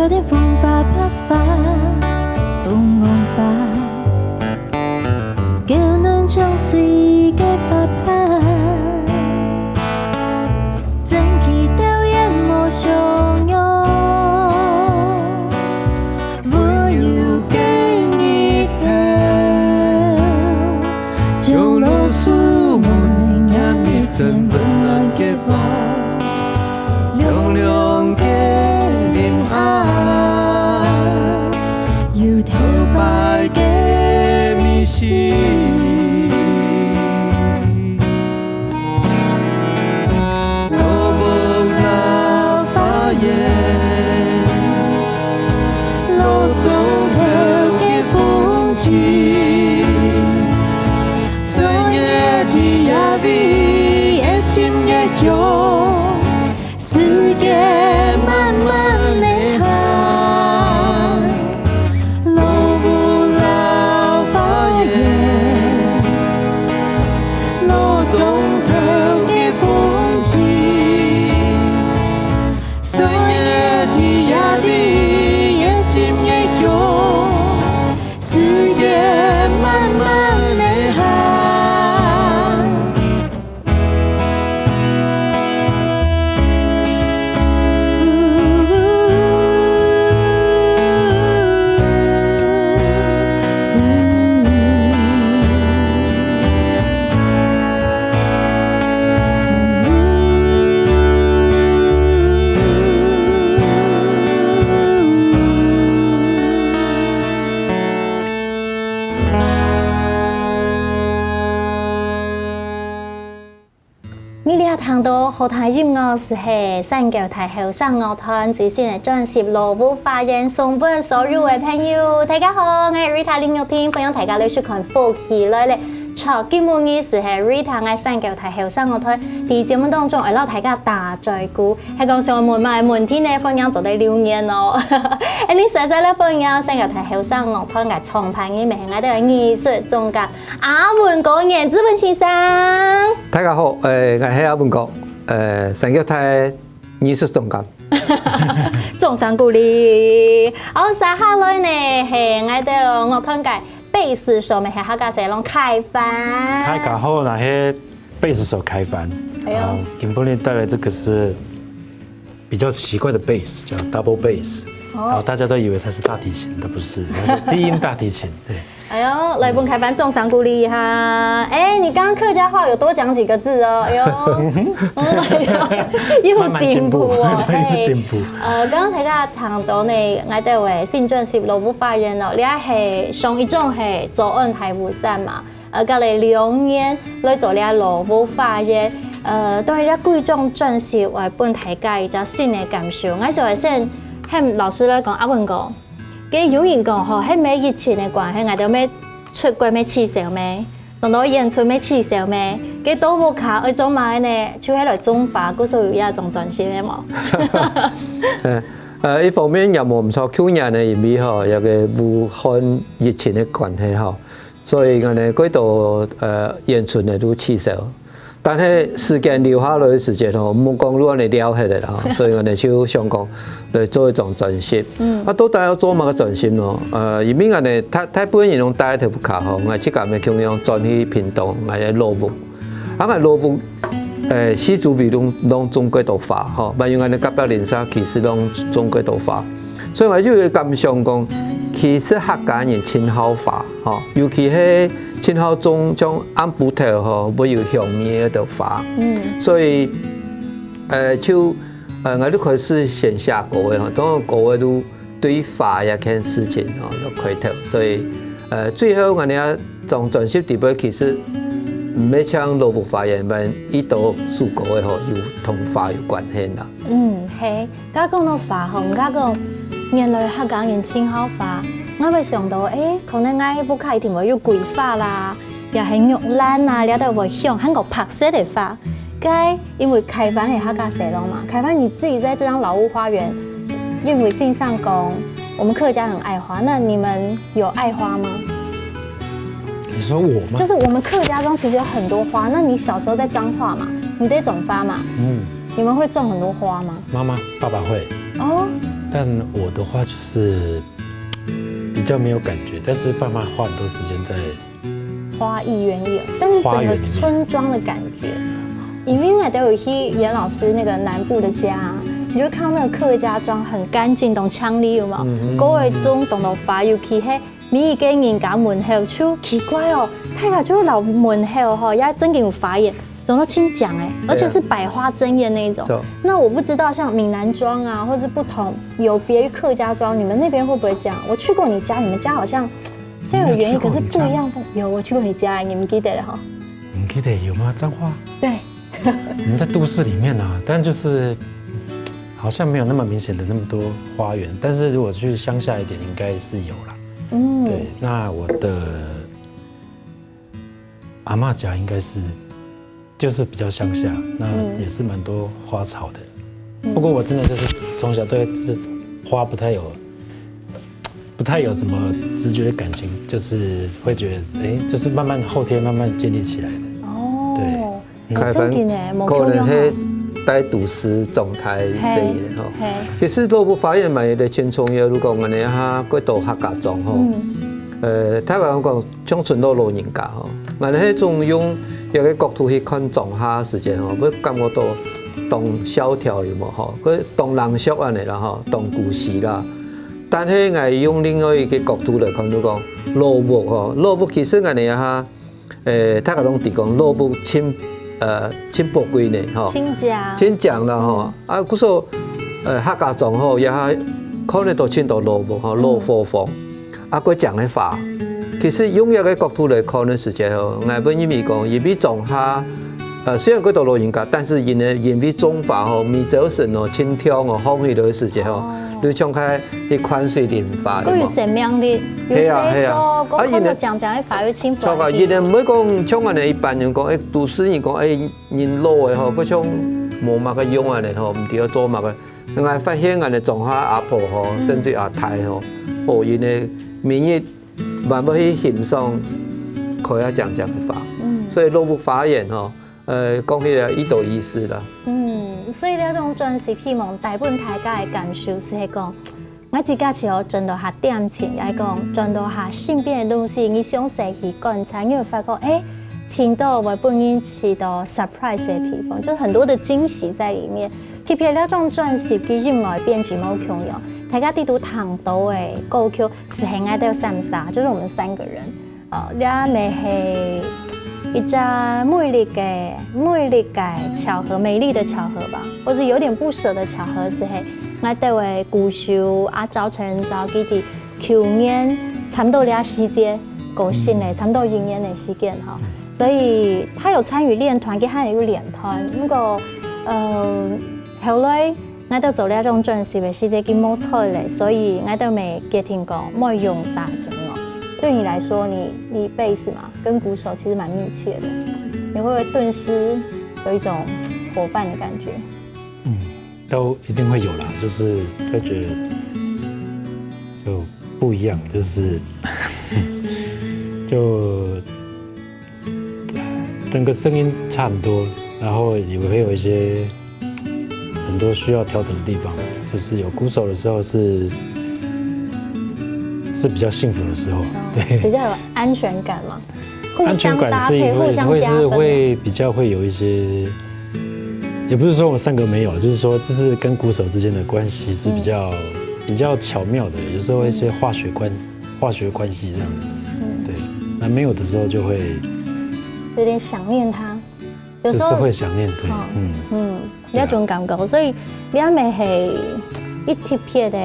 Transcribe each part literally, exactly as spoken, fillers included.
有的紅花白花，紅紅花，嬌嫩像水个花瓣，真奇鬥豔無相容。溫柔个日頭，像露水滿面一陣溫暖个光。 涼涼个林暗，有頭擺个味緒。落木老花園，老莊頭个風情。歲月在這位越浸越香。 時間慢慢地行，落木老花園，老莊頭个風情。歲月在這位越浸越香，時間慢慢地行。 你這下聽到好聽个音樂，就係山腳大後生樂團最新个專輯《落木花園》，送分所有个朋友。大家好，𠊎係Rita林玉婷，歡迎大家來收看《福氣來了》。著，今晡日就係Rita𠊎山腳大後生樂團在節目當中愛摎大家打嘴鼓，係講想問麼个問題呢，歡迎做得留言哦。恁仔細細來歡迎山腳大後生樂團个創辦人，乜係𠊎兜个藝術總監 阿文哥，顏志文先生。大家好，誒，𠊎係阿文哥，誒，山腳大藝術總監。掌聲鼓勵。好，接下來呢，係𠊎兜樂團个貝斯手，乜係客家話講凱凡。大家好，𠊎係貝斯手凱凡。哎呦。然後今晡日帶來這個是比較奇怪的bass，叫double bass。哦。然後大家都以為它是大提琴，它不是，它是低音大提琴。對。 哎喲，來分凱凡掌聲鼓勵一下。哎，你剛剛客家話有多講幾個字哦，哎喲，哎喲，有進步哦，慢慢進步，哎。有進步。呃，剛剛大家聽到呢，𠊎兜个新專輯《落木花園》哦，這係上一張係早安大武山嘛，呃，隔了兩年來做這《落木花園》，呃，當然這幾張專輯，𠊎分大家一隻新个感受。𠊎想先喊老師來講，阿文哥， 該有人講吼，係毋係疫情个關係，𠊎兜乜出國乜取消咩？當多演出乜取消咩？該到屋下愛做麼个呢？就係來種花，故所有這種專輯个無？呃，呃，一方面也無毋著，舊年呢，因為吼，這個武漢疫情个關係吼，所以𠊎呢，幾多，呃，演出呢都取消。 但係時間留下來个時間吼，毋好講就恁仔尞忒了啦，所以𠊎呢就想講來做一張專輯。嗯。啊，到底愛做麼个專輯呢？呃，因為𠊎呢，大，大部分人攏戴在屋下吼，𠊎自家乜共樣轉去屏東，𠊎个老屋。啊，𠊎老屋，誒，四周圍攏，攏種幾多花吼，還有𠊎呢隔壁鄰舍其實攏種幾多花。 所以𠊎就有感想講，其實客家人盡好花，吼，尤其係盡好種像暗晡頭吼，會有香味个花。嗯。所以，呃，就，呃，𠊎就開始先寫歌仔吼，當然歌仔就對花這件事情吼，就開頭。所以，呃，最後𠊎這張專輯裡背其實毋係淨落木花園，還有一多首歌仔吼，有同花有關係啦。嗯，係。 該講到花吼，該講原來客家人盡好花，𠊎會想到，誒，可能𠊎屋下一定會有桂花啦，也係玉蘭啊，這兜會香，還過白色个花。該因為凱凡係客家細人嘛，凱凡你自己在這張老屋花園，因為先生講，我們客家很愛花，那你們有愛花嗎？你說我嗎？就是我們客家中其實有很多花，那你小時候在彰化嘛，你在種花嘛，嗯。你們會種很多花嗎？媽媽、爸爸會。哦，但我的话就是比较没有感觉，但是爸妈花很多时间在花艺园艺，但是整个村庄的感觉，因为我都有去严老师那个南部的家，你就看到那个客家庄很干净，懂腔里有吗？嗯哼。各位种懂懂花，尤其嘿每一个人家门口就奇怪哦，大家就老门口吼，也真的有花园，种到清讲哎，而且是百花争艳那一种。那我不知道像闽南庄啊，或是不同有别于客家庄，你们那边会不会这样？我去过你家，你们家好像虽然有园艺，可是不一样。有，我去过你家，你们记得了哈？你记得有吗？彰化？对，我们在都市里面啊，但就是好像没有那么明显的那么多花园，但是如果去乡下一点，应该是有啦。嗯，对，那我的阿嬷家应该是就是比较乡下，那也是蛮多花草的。不过我真的就是从小对就是花不太有不太有什么直觉的感情，就是会觉得哎，就是慢慢后天慢慢建立起来的。哦，对。开放，可能係在都市长大个吼。其实老屋花园嘛，也係盡重要。如果𠊎等下過到客家庄吼，呃，台灣講像村落老人家吼，𠊎等係總用一个角度去看庄下个時節吼，會感覺到當蕭條有無吼？佢當冷漠恁樣啦吼，當孤栖啦。但係𠊎用另外一个角度來看，就講老屋吼，老屋其實𠊎等下 誒，大家攏知講老屋盡，呃，盡寶貴呢，吼。盡靚。盡靚啦，吼。啊，故所，呃，客家庄吼，也還看得到盡多老屋吼，老伙房，啊，過靚个花。其實用這个角度來看个時節吼，𠊎本認為講，因為庄下，呃，雖然過多老人家，但是因為因為種花吼，每朝晨哦，盡靚哦，放起來个時節吼，你像開一款水蓮花，有無？佢有生命力，有係啊，係啊。啊，因為靚靚个花又盡歡喜。佢人毋會講像𠊎等一般人講，誒，都市人講，誒，人老个吼，佢像無麼个用恁樣吼，毋知愛做麼个。𠊎發現𠊎等庄下阿婆吼，甚至阿太吼，哦，因為每日慢慢去欣賞開啊靚靚个花，所以老屋花園吼， 呃，講起來一多意思啦。嗯，所以這種專輯希望帶分大家个感受係講，𠊎自家就有轉到下店前，也係講轉到下身邊个東西，你詳細去觀察，你會發覺，誒，盡多會分人去到surprise个地方，就是很多的驚喜在裡面。特別這種專輯个音樂編輯無共樣，大家知道聽到个歌曲係𠊎兜三儕，就是我們三個人。 哦，這乜係一隻美麗个、美麗个巧合，美麗的巧合吧，或是有點不捨的巧合，係𠊎兜个鼓手阿趙成昭佢在舊年差不多這時節過身个，差不多一年个時間吼。所以他有參與練團，佢還有練團，不過，呃，後來 𠊎兜做這種專輯个時節，佢無在咧，所以𠊎兜乜決定講，莫用打擊哦。對你來說，你你貝斯嘛，跟鼓手其實蠻密切的，你會不會頓時有一種夥伴的感覺？嗯，都一定會有啦，就是會覺得就不一樣，就是就整個聲音差很多，然後也會有一些很多需要調整的地方，就是有鼓手的時候是是比較幸福的時候，對，比較有安全感嘛，互相搭配，安全感是一回，互相加分嘛。會是會比較會有一些，也不是說我們三個沒有，就是說這是跟鼓手之間的關係是比較比較巧妙的，有時候一些化學關化學關係這樣子，對，那沒有的時候就會有點想念他。 有時候就是會想念，對，嗯，嗯，嗯，對啊。那種感覺，所以這乜係一特別个、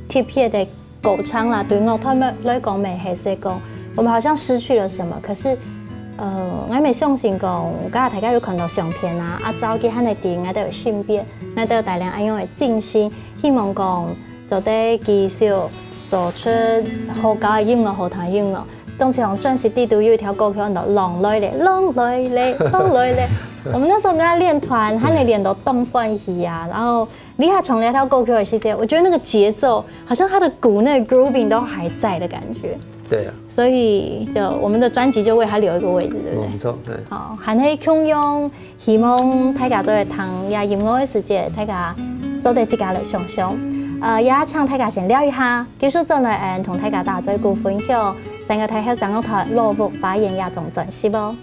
特別个過程啦。對樂團來講，乜係講，我們好像失去了什麼，可是，呃，𠊎乜相信講，今日大家有看到相片啊，啊，趙佢還在𠊎兜个身邊，𠊎兜帶領恁樣个精神，希望講 做得繼續做出好搞个音樂、好聽个音樂。當時用專輯裡肚有一條歌曲叫做《浪來咧，浪來咧，浪來咧》。我們那時候跟他練團，還能練到當歡喜啊。然後你還唱那條歌曲的時間，我覺得那個節奏，好像他的鼓那個 grooving 都還在的感覺。對啊。所以就我們的專輯就為他留一個位置，對不對？沒錯，對。好，還係共樣 希望大家做得聽這音樂个時節，大家做得自家來想想。呃，也請大家先尞一下，繼續轉來，嗯，同大家打嘴鼓分享，成個大後生樂團老屋花園這張專輯哦。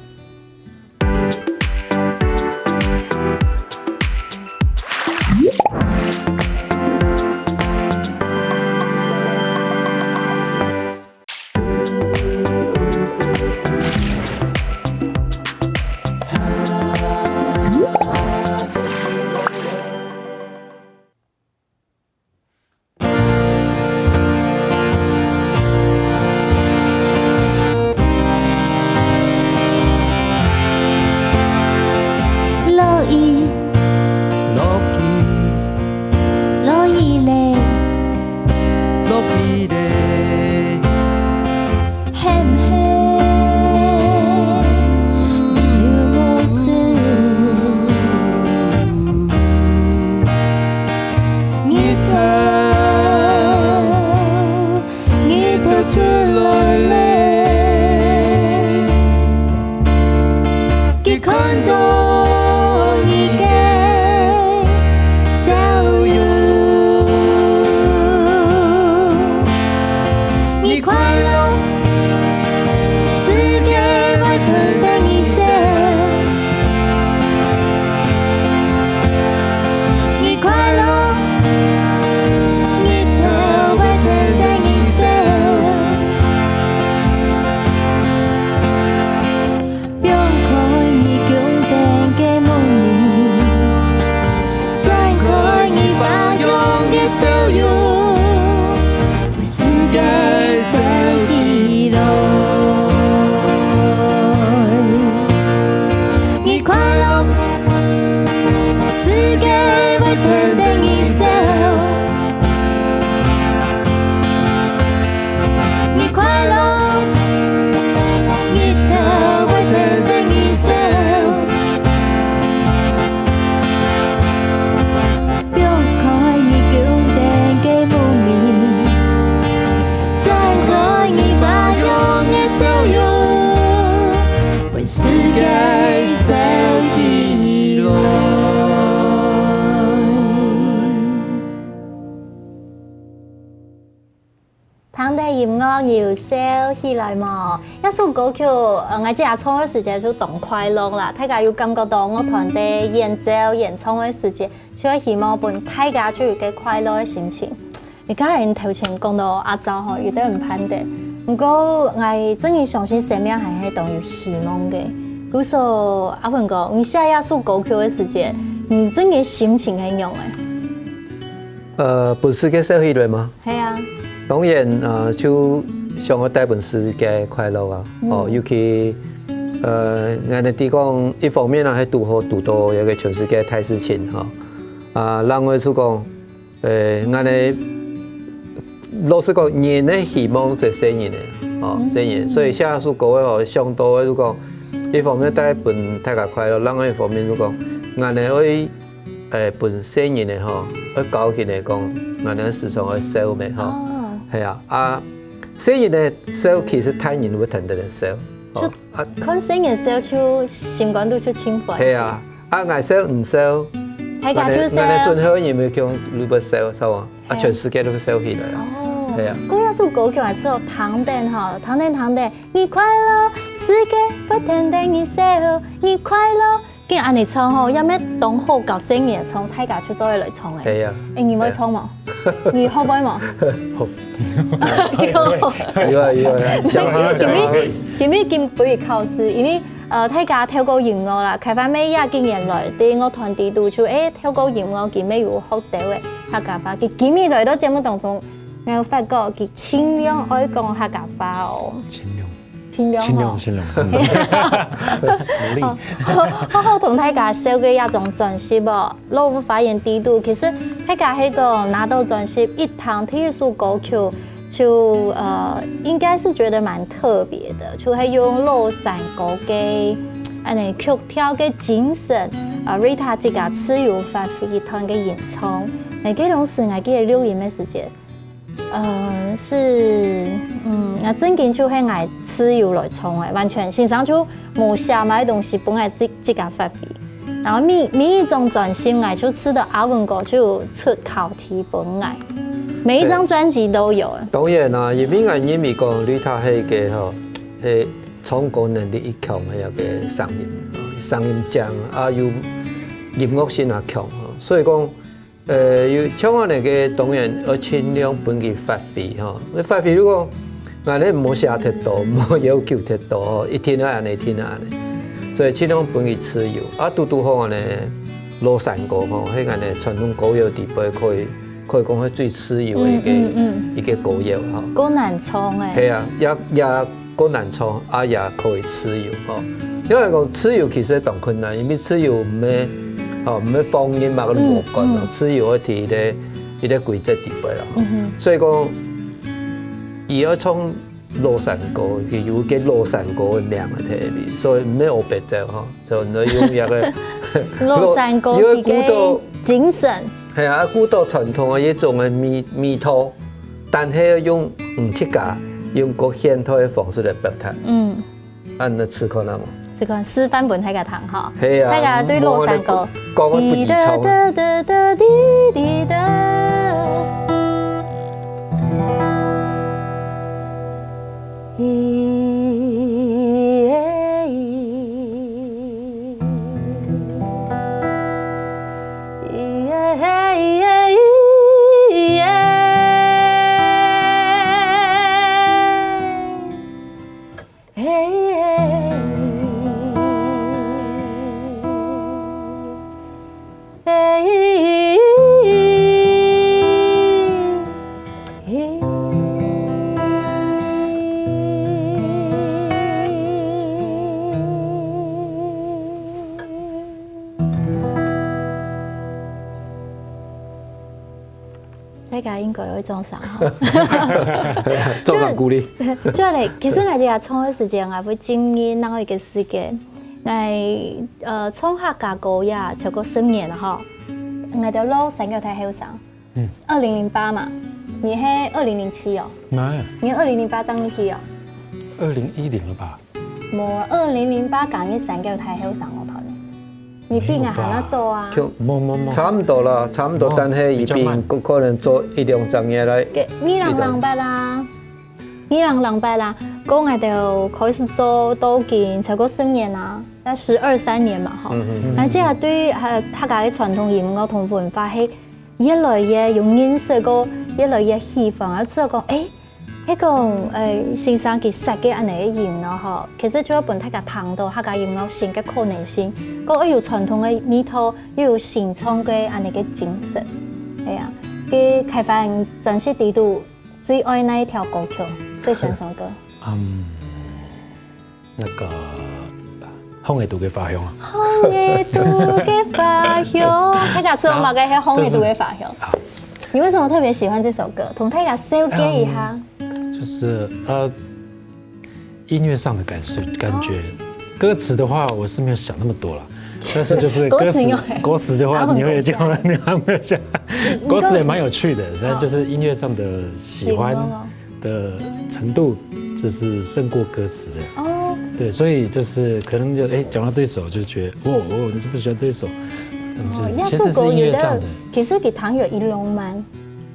落雨，落雨，落雨咧，落雨咧，係毋係有雨水？日頭 日頭出來咧，佢看到你个笑容。你快樂，世界會跈等你笑。你快樂， 日頭會跈等你笑。放開你弓等个夢裡，展開你發光个笑容，為世界笑起來。你快樂，世界會跈等你笑。 你快樂，日頭會跈等你笑。放開你弓等个夢裡，展開你發光个笑容，為世界笑起來。 聽著音樂有笑起來無？這首歌曲，呃，𠊎自家唱个時節就當快樂啦，大家有感覺到樂團个演奏、演唱个時節，就會希望分大家就有一個快樂个心情。你剛才頭前講到阿昭吼，有兜毋盼得，毋過𠊎真个相信生命還係當有希望个。故所，阿文哥，你寫這首歌曲个時節，你真个心情係仰仔？ 呃，分世界笑起來嘛。係啊。當然，呃，就想要帶分世界快樂啊。哦，尤其，呃，𠊎等知講，一方面啊，係堵好堵到一個全世界大事情哈。啊，另外就講，呃，𠊎等老實講，人个希望就係細人个，哦，細人。所以寫首歌个吼，想到个就講，一方面帶分大家快樂，另外一方面就講，𠊎等愛 誒，分細人仔吼，愛教佢等講，𠊎等時常愛笑咩吼。哦。係啊，啊，細人仔笑，其實大人會跈等笑。哦，啊，看細人笑就心肝肚就盡歡喜。係啊，啊，𠊎笑毋笑，大家就笑。𠊎等，𠊎等身後人會共你會笑，知無？啊，係。全世界都會笑起來啊。哦。係啊。過這首歌曲還係有聽等吼，聽等聽等，你快樂，世界會跈等你笑，你快樂。 緊恁樣唱吼，也乜當好教細人唱，大家就做得來唱誒。係啊。誒，你會唱無？係啊。你學會無？學。有啊，有啊，想下，想下。今日，今日經不起考試，因為，呃，大家透過音樂啦，開發每一個年來，對樂團裡肚就，誒，透過音樂，佢乜有學到誒客家話。佢今日來到節目當中，𠊎有發覺佢盡量愛講客家話哦。盡量。 盡量吼。盡量，盡量。努力。哦，好，好好同大家紹介這張專輯哦，《老屋花園》裡肚。其實大家係講拿到專輯一聽第一首歌曲，就，呃，應該是覺得蠻特別的，就係用老山歌个恁樣曲調个精神，啊，Rita自家自由發揮一段个演唱。該个當時，𠊎記得錄音个時節， 呃，係，嗯，𠊎正經就係𠊎自由來唱个，完全先生就無寫麼个東西分𠊎自，自家發揮。然後每，每一張專輯𠊎就試著阿文哥就有出考題分𠊎。每一張專輯都有。當然啦，因為𠊎認為講Rita係一個吼，係唱歌能力一強个一個聲音，聲音靚啊，又音樂性也強，所以講，呃，有像恁樣个當然愛盡量分佢發揮吼。發揮如果𠊎等毋好寫忒多，毋好要求忒多吼，一定愛恁樣，一定愛恁樣。所以盡量分佢自由。啊，堵堵好恁樣，老山歌吼，係恁樣傳統歌謠底背可以 可以講係最自由个一個，嗯，嗯，嗯。一個歌謠吼。過難唱欸。係啊，也，也過難唱，啊也可以自由吼。因為講自由其實當困難，因為自由毋係，吼，毋係放任嘛，跟無管咯，嗯，嗯。自由愛在一個，一個規則底背啦吼。嗯哼。所以講，佢愛唱 老山歌，佢有個老山歌个名个特別，所以毋係烏白走吼，就你用一個老山歌佢个精神。係啊，顧到傳統个一種个味，味道，但係用，嗯，自家用較現代个方式來表達。嗯。恁樣試看啊無？試看，示範分大家聽吼。係啊，大家對老山歌，講个不易唱。滴答答答滴滴答。 大家應該會掌聲吼。掌聲鼓勵。就，就咧，其實𠊎自家唱个時間，𠊎會經歷另外一個時間。𠊎，呃，唱客家歌也超過十年了吼。𠊎兜老山歌太後生。嗯。二零零八嘛，你係二零零七哦？哪有？你二零零八正入去哦？二零一零了吧？無，二零零八加入山歌太後生樂團。 你比𠊎還較早啊。沒有吧？就，沒有，沒有，沒有。差不多啦，差不多，沒有，但係佢比較慢。比𠊎可能早一兩隻月來。對，二零零八啦，二零零八啦，過𠊎兜開始做到今超過十年啦，該十二三年嘛吼。嗯哼。那這下對，呃，客家个傳統音樂同文化係越來越有認識，過越來越喜歡，而且講，誒， 係講，誒，先生佢設計恁樣个音樂吼，其實就會分大家聽到客家音樂新个可能性，過又有傳統个味道，又有新創个恁樣个精神。係啊，佢開發專輯底肚最愛哪一條歌曲？最喜歡什麼歌？嗯，那個，風會吹个花香啊。風會吹个花香，大家知道麼个係風會吹个花香？啊，就是，你為什麼特別喜歡這首歌？同大家紹介一下。嗯，就是，呃，音樂上的感受，感覺。哦。歌詞的話，我是沒有想那麼多啦，但是就是歌詞，歌詞有欸。歌詞的話，啊，你會就，很歌詞。你會沒有想，歌詞也蠻有趣的，但就是音樂上的喜歡。哦。喜歡哦。 的程度，就是勝過歌詞這樣。哦。對，所以就是可能就，誒，講到這首就覺得，哦，哦，你就不喜歡這首，嗯，就是，哦，其實是音樂上的。那首歌有的，其實佢聽有一浪漫，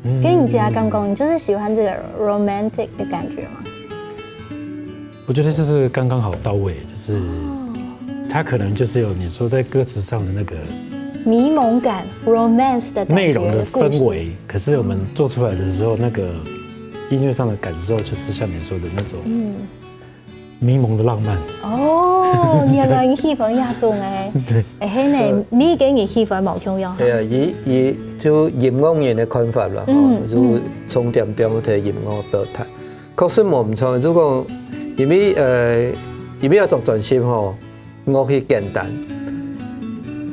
嗯。跟你講，剛剛你就是喜歡這個romantic的感覺嗎？我覺得就是剛剛好到位，就是，哦。它可能就是有你說在歌詞上的那個迷濛感、romance的感覺的故事。內容的氛圍，可是我們做出來的時候，那個 音樂上的感受，就是像你說的那種，嗯。迷濛的浪漫。哦，原來你喜歡這種欸。對。誒，係呢，你跟你喜歡無共樣哈。對啊，以，以就音樂人的看法啦，嗯，吼，就重點表達音樂表達。嗯。確實無毋著，如果因為，呃，因為愛做專輯吼， 樂器簡單，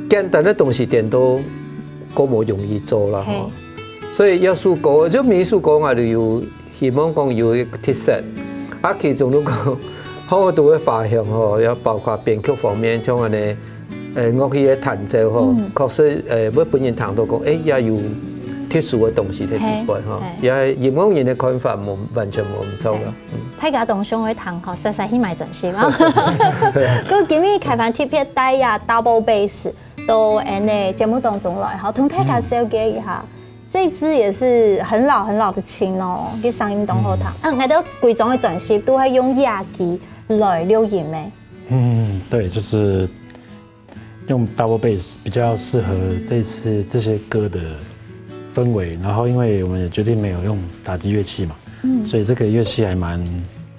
簡單个東西顛倒較無容易做啦，吼。嘿。所以這首歌，就每一首歌𠊎都有希望講有一個特色。啊，其中如果好多个發現吼，也包括編曲方面，像恁樣，誒，樂器个彈奏吼，嗯。確實，誒，會分人聽到講，誒，也有特殊个東西在裡背吼，嘿，嘿。也音樂人个看法無，完全無毋著啦。嘿。 大家當想愛聽吼，煞煞去買專輯啊。故今日開發特別帶這double bass到𠊎等个節目當中來，吼，同大家紹介一下，這支也是很老很老的琴哦，佢聲音當好聽。嗯，𠊎兜歸張个專輯都係用野雞來錄音个。嗯，對，就是用 double bass 比較適合這一次這些歌的氛圍。然後，因為我們也決定沒有用打擊樂器嘛，嗯，所以這個樂器還蠻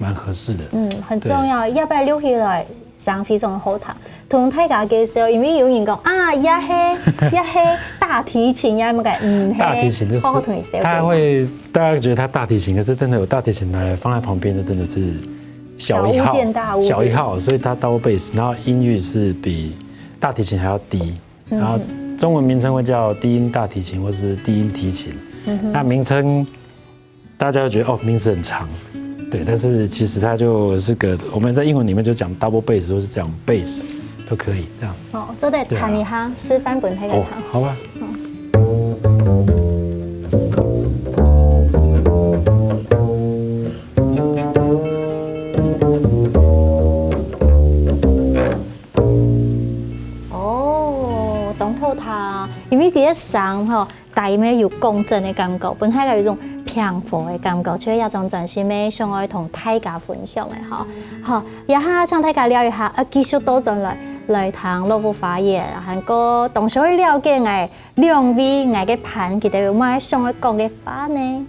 蠻合適的。嗯，很重要，要不要錄起來？聲非常好聽。同大家介紹，因為有人講啊，也係也係大提琴，也麼个，嗯，大提琴就是好好同你介紹。大家會大家覺得它大提琴，可是真的有大提琴拿來放在旁邊，那真的是小一號，小巫见大巫小一號，所以它 double bass，然後音域是比大提琴還要低，然後中文名稱會叫低音大提琴或是低音提琴。那名称大家会觉得哦，名字很长，对，但是其实它就是个，我们在英文里面就讲 double bass 或是讲 bass 都可以这样。哦，做得弹一下，示范分大家哦看。，好吧。哦，当好听，因为佢个声吼，带咩有共振的感觉，分大家有一种平和的感觉，所以这张专辑咩想要同大家分享的吼。好，这下请大家聊一下，啊，继续倒转来来听《落雨花园》，还过当想要了解个两位个伴，佢兜有么想要讲个话呢？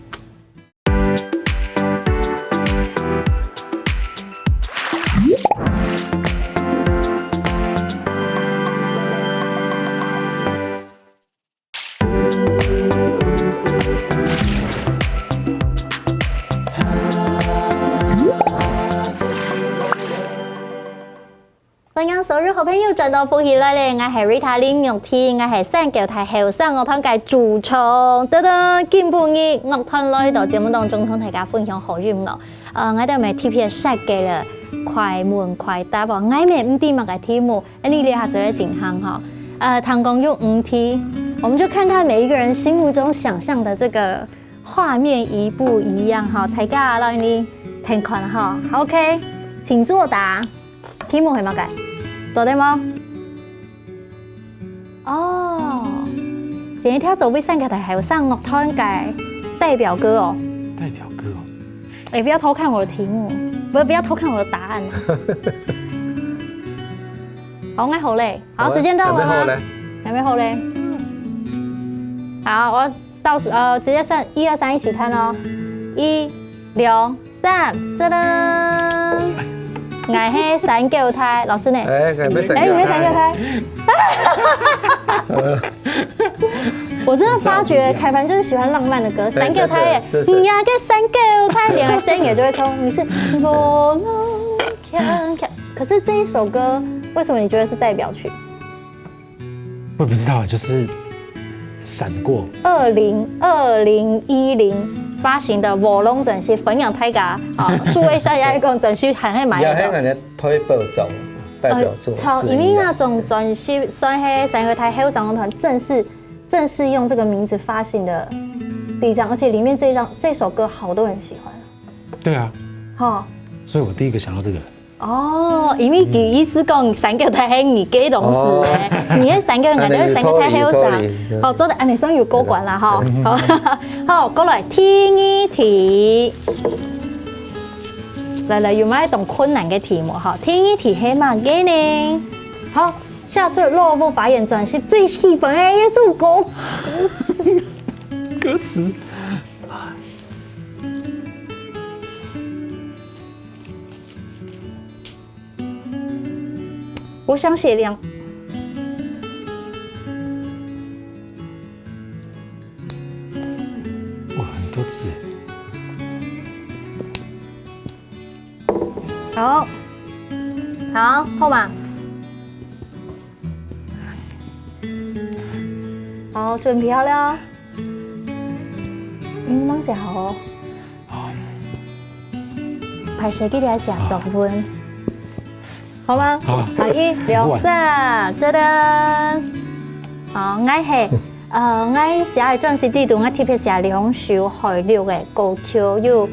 欢迎所有好朋友转到福气来了，我系 Rita 林玉缇，我系三九大后生乐团个主唱。噔噔，今晡日乐团来到节目当中，同大家分享好音乐。呃，我兜乜特别设计了快问快答哦，我乜毋知么个题目，恁呢你下次来进行哈。呃，听讲有五题，我们就看看每一个人心目中想象的这个画面一不一样哈。大家来你听看哈，OK，请作答。 题目系么个？做得无？哦，今日跳走为三个大后生乐团个代表歌哦。代表歌哦，哎，不要偷看我的题目，不，不要偷看我的答案。好，我好嘞。好，好嘞，时间到了吗？还没好嘞。还没好嘞。好，我倒数，呃，直接算一二三，一起弹哦。一、两、三，噔噔。我是三九大，老师呢？哎，还没三哎，你个们三九大。我真的发觉凯凡就是喜欢浪漫的歌，三九大耶，这是你呀个三九大，连个声也就会冲，你是我我强强。可是这一首歌，为什么你觉得是代表曲？我也不知道，就是闪过。二零二零一零发行的《火龙》专辑，分享大家啊，数位下架一共专辑还还买也得到。很难的推爆走代表作呃，超，之一啊因为那种专辑算是三个台黑长乐团正式正式用这个名字发行的第一张，而且里面这一张这首歌好多人喜欢，对啊，哈。所以我第一个想到这个。哦，因为佢意思讲三个台黑你给东西哎，你个三个人就是三个台黑有啥？哦，做得安尼算有过关啦哈。好，好，过来第二题。来来，有没有一种困难的题目哈？第二题系么个呢？好，下次落后发言专辑最喜欢的一首歌。歌词。我想写两。哇，很多字耶。好，好，好嘛。好，准备好了。嗯，忙写好哦。歹势，记得写作文。好吗？好好，一、两、三，噔噔。好，我系，呃，我写个专辑里肚，我特别写两首海陆个歌曲，有，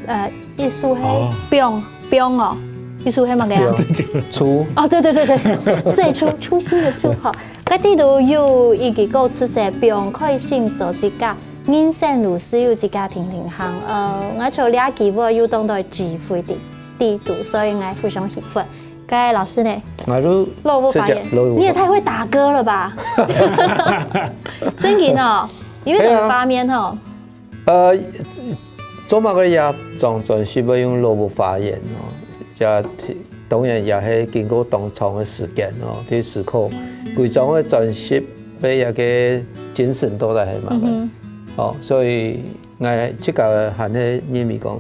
呃，一首系哦冰冰哦，一首系么个啊？初哦，对对对对，最初初心的初哈。該裡肚有一個歌詞係放開心做自家，人生路係由自家定定行。呃，𠊎就這句話有當多智慧在裡肚，所以𠊎非常喜歡。該老師呢？啊，就落步發言，直接落步你也太會打歌了吧！真的哦，有一種畫面哦。呃，做麼个這張專輯會用落步發言哦？也當然也係經過當長个時間哦，去思考歸張个專輯个一個精神到底係麼个。嗯哦，所以𠊎自家還係認為講，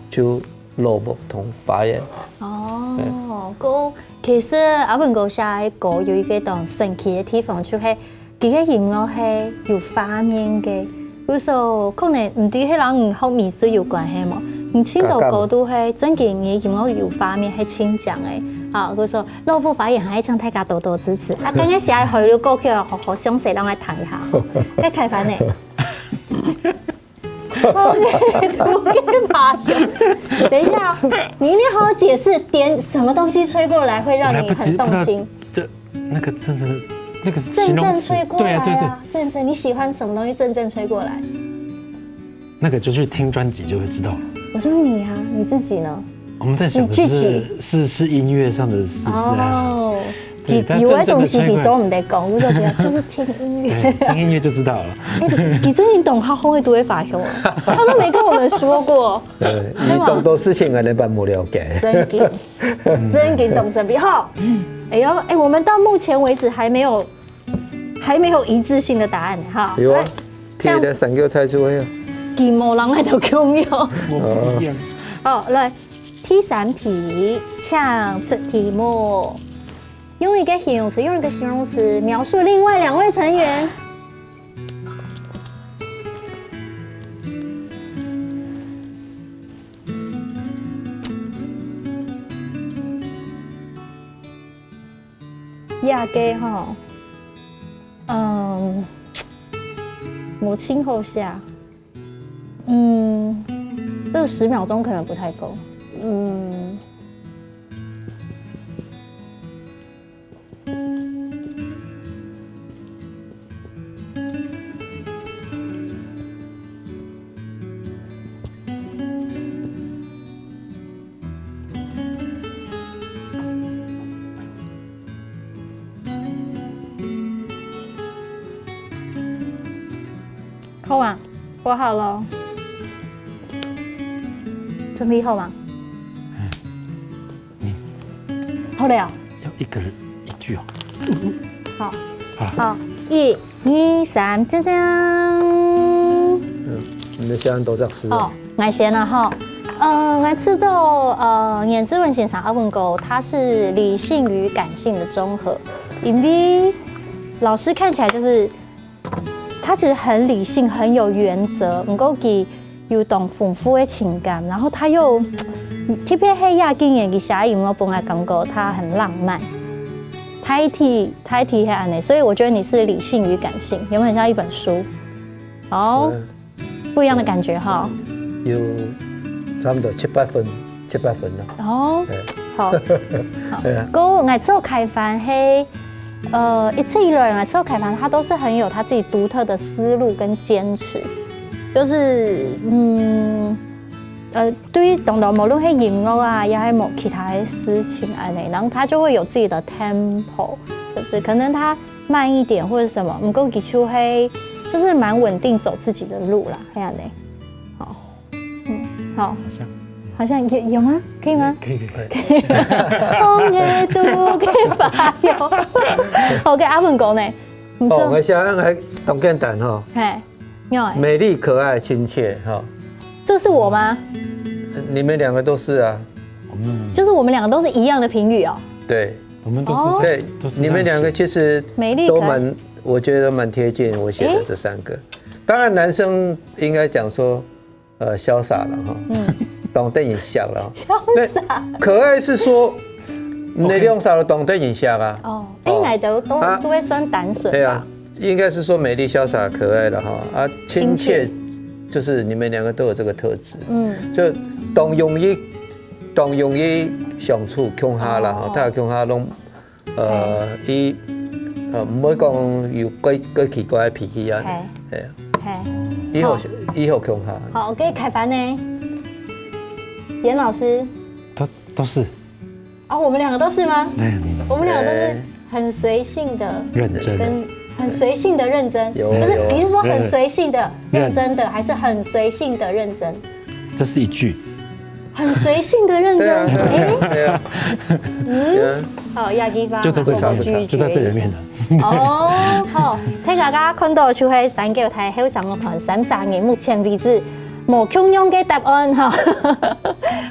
就落步同發言。哦，歌其實阿文哥寫个歌有一個當神奇个地方，就係佢个音樂係有畫面个。有時候可能毋知係摎你學美術有關係無？你唱到歌都係真个，你个音樂有畫面，係真正个。好，故所落步發言還係請大家多多支持。啊，剛剛寫个海陸歌曲，好好詳細讓我聽一下。該開飯呢？ OK，讀給馬友。等一下，你一定要好好解釋，點什麼東西吹過來會讓你很動心？这那个阵阵，那个是阵形容词。阵吹过来对啊，对对。啊，阵阵，你喜欢什么东西？阵阵吹过来。那个就去听专辑就会知道了。我说你啊，你自己呢？我们在想的你自己是是是音乐上的是这样。哦，对，但有的真正的东西你吹过来，都没得讲，我说不要，就是听音乐。对，听音乐就知道了。哎，你真的懂他后面都会发球啊，他都没跟我们说过。呃，你懂多事情啊，你把不了解。真的，真的懂什么？好，哎呦，哎，我们到目前为止还没有还没有一致性的答案呢，哈。有啊来，这个三个太子位啊，几毛人喺度共样。我不一样。好，来，第三题，请出题目。用一个形容词，用一个形容词描述另外两位成员。这个吼，嗯，我亲口下，嗯，这个十秒钟可能不太够，嗯。 好啊，我好了。准备好吗？你好了。要一个人一句哦。好，好了，好，一、二、三，锵锵。你的想法都这样是哦，我先了哈。呃，我知道，呃，颜志文先生阿文哥，他是理性与感性的综合，因为老师看起来就是他其实很理性，很有原则，不过佢有当丰富的情感，然后他又特别係亚金演技下，有没有本来感觉他很浪漫？大体大体係安尼，所以我觉得你是理性与感性，有没有很像一本书？哦，不一样的感觉哈。有差不多七八分，七八分了。哦，对好，好。对啊哥，我每次有开翻黑，呃，一直以来每次有开翻，他都是很有他自己独特的思路跟坚持，就是嗯。呃，对于等等，无论是音乐啊，也是某其他的事情安尼，然后他就会有自己的 tempo，就是可能他慢一点或者什么，不过佢就会就是蛮稳定走自己的路啦，这样呢。好，嗯，好，好像有有吗？可以吗？可以可以可以。OK，都可以吧？有。OK，阿文哥呢？你哦，说，我想来当简单哈，嘿，有欸，美丽、可爱、亲切哈，这是我吗？你们两个都是啊。就是我们两个都是一样的评语哦。对我们都是哦这样对都，是这样你们两个其实美丽可爱都蛮，我觉得蛮贴近我写的这三个。当然，男生应该讲说，呃，潇洒了哈，嗯，懂电影想了哈。潇洒。可爱是说，你两个都懂电影想啊。哦，哎，哦来的都啊都会算单纯吧？对啊，应该是说美丽、潇洒、可爱了哈。啊，亲切，就是你们两个都有这个特质，嗯，就当容易，当容易相处，共下啦哈，哦大家共下弄，呃，一呃，毋會講有過過奇怪个脾氣啊。嘿。係啊，嘿。以後好。以後共下。好，OK，凱凡呢？嚴老師。都都是。哦，我們兩個都是嗎？對，我們兩個都是很隨性的認真。跟很隨性的認真，有不是，有。你是說很隨性的認真的，還是很隨性的認真？這是一句。很隨性的認真，對啊，對啊，欸，對啊。嗯，對啊。好，亞基發就在這裡面的，嘛，就在這裡面的。哦，好，大家剛剛看到就係三腳太後生樂團三儕人目前為止無共樣个答案哈。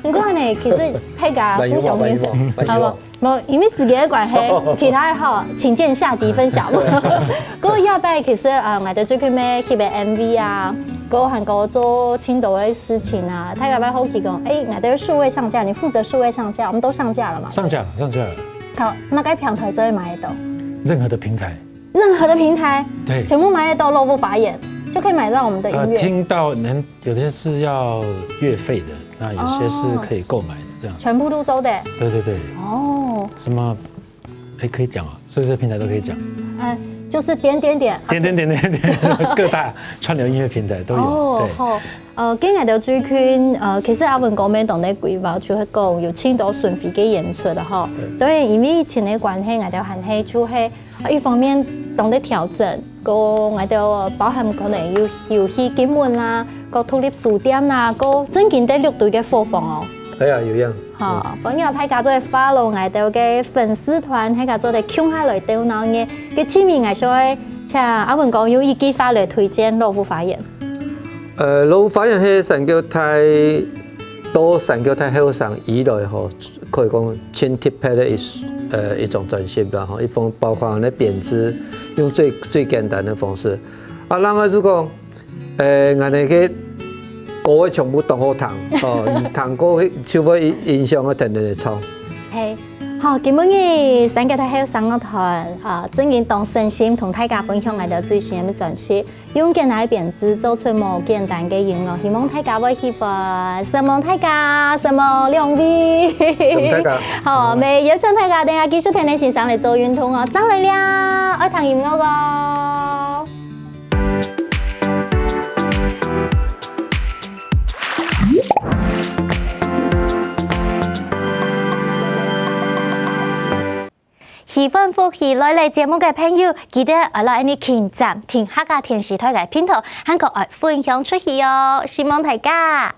毋過呢，其實大家互相認識，慢一步，慢一步，慢一步。好不好？ 無，因為時間个關係，其他个吼，請見下集分享。過後下擺其實，呃，𠊎兜最近愛翕个MV啊，過後還過做盡多个事情啊，大家會好奇講，欸，𠊎兜數位上架，你負責數位上架，我們都上架了嘛？上架了，上架了。好，麼个平台做得買得到？任何的平台。任何的平台，對。全部買得到樂屋發言，就可以買到我們的音樂。呃，聽到能，有些是要月費的，那有些是可以購買的，這樣。全部都做得。對對對。哦。什麼 哎，可以講啊，所以這平台都可以講。嗯，就是點點點。點點點點點，各大串流音樂平台都有。哦，對。好。呃，今日就最近，呃，其實阿文哥也當在規劃，就係講有盡多巡迴个演出了吼。對。當然，因為疫情个關係，𠊎兜還係就係，呃，一方面當在調整，過𠊎兜包含可能有，有去金門啦，過獨立書店啦，過正經在六堆个伙房哦。係啊，有影。 好，歡迎大家做follow𠊎兜个粉絲團，大家做得共下來鬥鬧熱。該下面𠊎想愛請阿文哥用一句話來推薦樂屋發言。呃，樂屋發言係三腳太，到三腳太後生以來吼，可以講盡特別个一，呃，一張專輯啦吼，一方包括𠊎兜編製，用最，最簡單个方式。啊，另外就講， 呃，𠊎兜个歌个全部當好聽，哦，聽過就會印象个定定會唱。係，好，今晡日三腳太後生樂團，啊，正經當誠心同大家分享𠊎兜最新个專輯，用簡單个編製做出無簡單个音樂，希望大家會喜歡。承蒙大家，承蒙兩位。承蒙大家。好，也邀請大家等下繼續跈等先生來做運動哦，正來尞，愛聽音樂哦。 喜歡福氣來了節目个朋友，記得愛來𠊎俚撳讚，訂客家電視台个頻道，還過愛分享出去哦！承蒙大家。